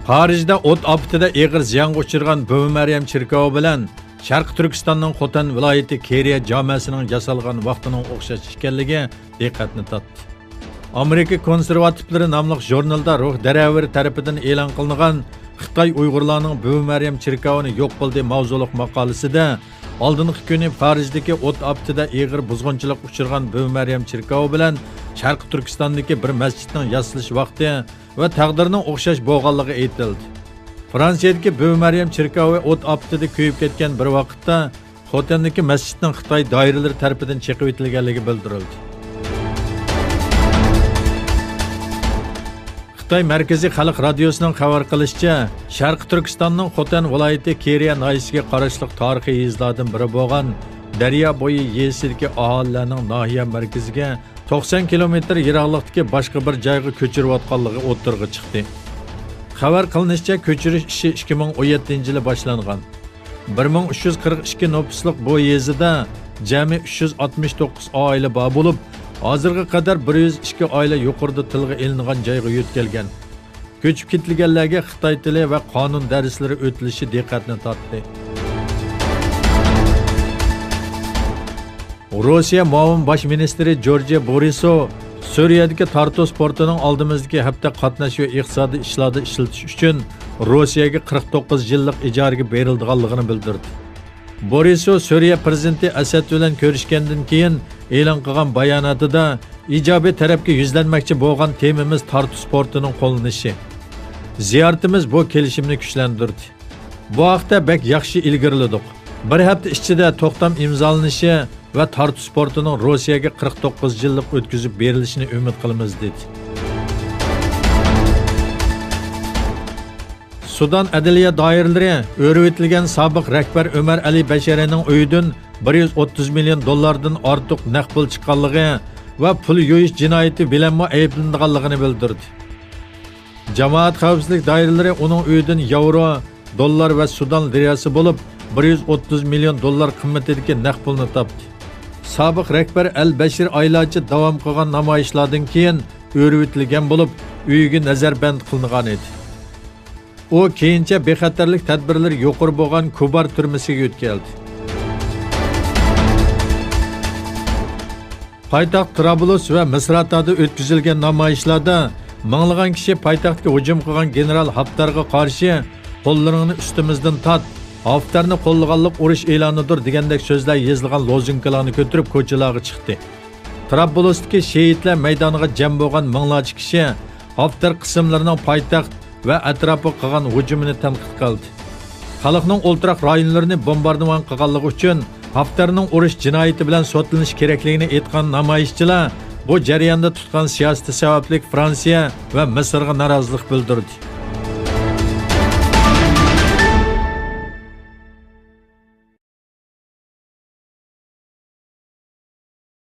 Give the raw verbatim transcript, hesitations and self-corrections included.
پارىژدا ئوت ئاپىتىدە ئېغىر زىيانغا ئۇچرىغان بۈۋى مەريەم چېركاۋى بىلەن شەرقىي تۈركىستاننىڭ خوتەن ۋىلايىتى كېرىيە جامەسىنىڭ ياسالغان ۋاقتىنىڭ ئوخشاش ئىكەنلىكى دىققەتنى تارتتى. ئامېرىكا كونسېرۋاتىپلىرى ناملىق ژۇرنىلدا روھ دەرەۋېرى تەرىپىدىن ئېلان قىلىنغان خىتاي ئۇيغۇرلارنىڭ بۈۋى مەريەم چېركاۋىنى يوق قىلدى ماۋزۇلۇق ماقالىسىدە ئالدىنقى كۈنى پارىژدىكى ئوت ئاپىتىدە ئېغىر بۇزغۇنچىلىققا ئۇچرىغان بۈۋى مەريەم چېركاۋى بىلەن شەرقىي تۈركىستاندىكى بىر مەسچىتنىڭ ياسىلىش ۋاقتى ۋە تەقدىرنىڭ ئوخشاش بولغانلىقى ئېيتىلدى. فرانسىيەدىكى بۈۋى مەريەم چېركاۋى ئوت ئاپىتىدە كۆيۈپ كەتكەن بىر ۋاقىتتا، خوتەندىكى مەسچىتنىڭ خىتاي دائىرىلىرى تەرىپىدىن چېقىۋېتىلگەنلىكى بىلدۈرۈلدى. خىتاي مەركىزىي خەلق رادىيوسىنىڭ خەۋەر قىلىشىچە، شەرقىي تۈركىستاننىڭ خوتەن ۋىلايىتى كېرىيە ناھىيەسىگە قاراشلىق تارىخىي يېزىلاردىن بىرى بولغان دەريا بويى يېزىسىدىكى ئاھالىلەرنىڭ ناھىيە مەركىزىگە توقسان كىلومېتىر يىراقلىقتىكى باشقا بىر جايغا كۆچۈرۈۋاتقانلىقى ئوتتۇرىغا چىقتى. خەۋەر قىلىنىشىچە، كۆچۈرۈش ئىشى ئىككى مىڭ ئون يەتتىنچى يىلى باشلانغان. بىر مىڭ ئۈچ يۈز قىرىق ئىككى نوپۇسلۇق بۇ يېزىدا جەمئىي ئۈچ يۈز ئاتمىش توققۇز ئائىلە بار بولۇپ، ھازىرغا قەدەر بىر يۈز ئىككى ئائىلە يۇقىرىدا تىلغا ئېلىنغان جايغا يۆتكەلگەن. كۆچۈپ كېتىلگەنلەرگە خىتاي تىلى ۋە قانۇن دەرسلىرى ئۆتۈلۈشى دىققەتنى تارتتى. روسىيە مۇئاۋىن باش مىنىستىرى جورجى بورىسوۋ سۈرىيەدىكى تارتۇس پورتىنىڭ ئالدىمىزدىكى ھەپتە قاتناش ۋە ئىقتىسادىي ئىشلاردا ئىشلىتىش ئۈچۈن روسىيەگە قىرىق توققۇز يىللىق ئىجارىگە بېرىلىدىغانلىقىنى بىلدۈردى. بورىسوۋ سۈرىيە پىرېزىدېنتى ئەسەد بىلەن كۆرۈشكەندىن كېيىن ئېلان قىلغان باياناتىدا ئىجابىي تەرەپكە يۈزلەنمەكچى بولغان تېمىمىز تارتۇس پورتىنىڭ قوللىنىشى. زىيارىتىمىز بۇ كېلىشىمنى كۈچلەندۈردى. بۇ ھەقتە بەك ياخشى ئىلگىرىلىدۇق. بىر ھەپتە ئىچىدە توختام ئىمزالىنىشى ۋە تارتۇس پورتىنىڭ روسىيەگە قىرىق توققۇز يىللىق ئۆتكۈزۈپ بېرىلىشىنى ئۈمىد قىلىمىز، دېدى. سۇدان ئەدلىيە دائىرىلىرى ئۆرۈۋېتىلگەن سابىق رەھبەر ئۆمەر ئەلى بەشىرىنىڭ ئۆيىدىن بىر يۈز ئوتتۇز مىليون دوللاردىن ئارتۇق نەق پۇل چىققانلىقى ۋە پۇل يۇيۇش جىنايىتى بىلەنمۇ ئەيىبلىنىدىغانلىقىنى بىلدۈردى. جامائەت خەۋپسىزلىك دائىرىلىرى ئۇنىڭ ئۆيىدىن ياۋرو، دوللار ۋە سۇدان لىراسى بولۇپ بىر يۈز ئوتتۇز مىليون دوللار قىممىتىدىكى نەق پۇلنى تاپتى. سابىق رەھبەر ئەل بەشىر ئايلارچە داۋام قىلغان نامايىشلاردىن كېيىن ئۆرۈۋېتىلگەن بولۇپ، ئۆيىگە نەزەربەند قىلىنغان ئىدى. ئۇ كېيىنچە بىخەتەرلىك تەدبىرلىرى يۇقىرى بولغان كۇبار تۈرمىسىگە يۆتكەلدى. پايتەخت ترابلۇس ۋە مىسراتادا ئۆتكۈزۈلگەن نامايىشلاردا مىڭلىغان كىشى پايتەختكە ھۇجۇم قىلغان گېنېرال ھافتارغا قارشى «قوللىرىڭنى ئۈستىمىزدىن تارت، ھافتارنى قوللىغانلىق ئۇرۇش ئېلانىدۇر» دېگەندەك سۆزلەر يېزىلغان لوزۇنكىلارنى كۆتۈرۈپ كوچىلارغا چىقتى. ترابلۇستىكى شېھىتلەر مەيدانىغا جەم بولغان مىڭلارچە كىشى ھافتار قىسىملىرىنىڭ پايتەخت ۋە ئەتراپىغا قىلغان ھۇجۇمىنى تەنقىد قىلدى. خەلقنىڭ ئولتۇراق رايونلىرىنى بومباردىمان قىلغانلىقى ئۈچۈن ھافتارنىڭ ئۇرۇش جىنايىتى بىلەن سوتلىنىشى كېرەكلىكىنى ئېيتقان نامايىشچىلار بۇ جەرياندا تۇتقان سىياسىتى سەۋەبلىك فرانسىيە ۋە مىسىرغا نارازىلىق بىلدۈردى.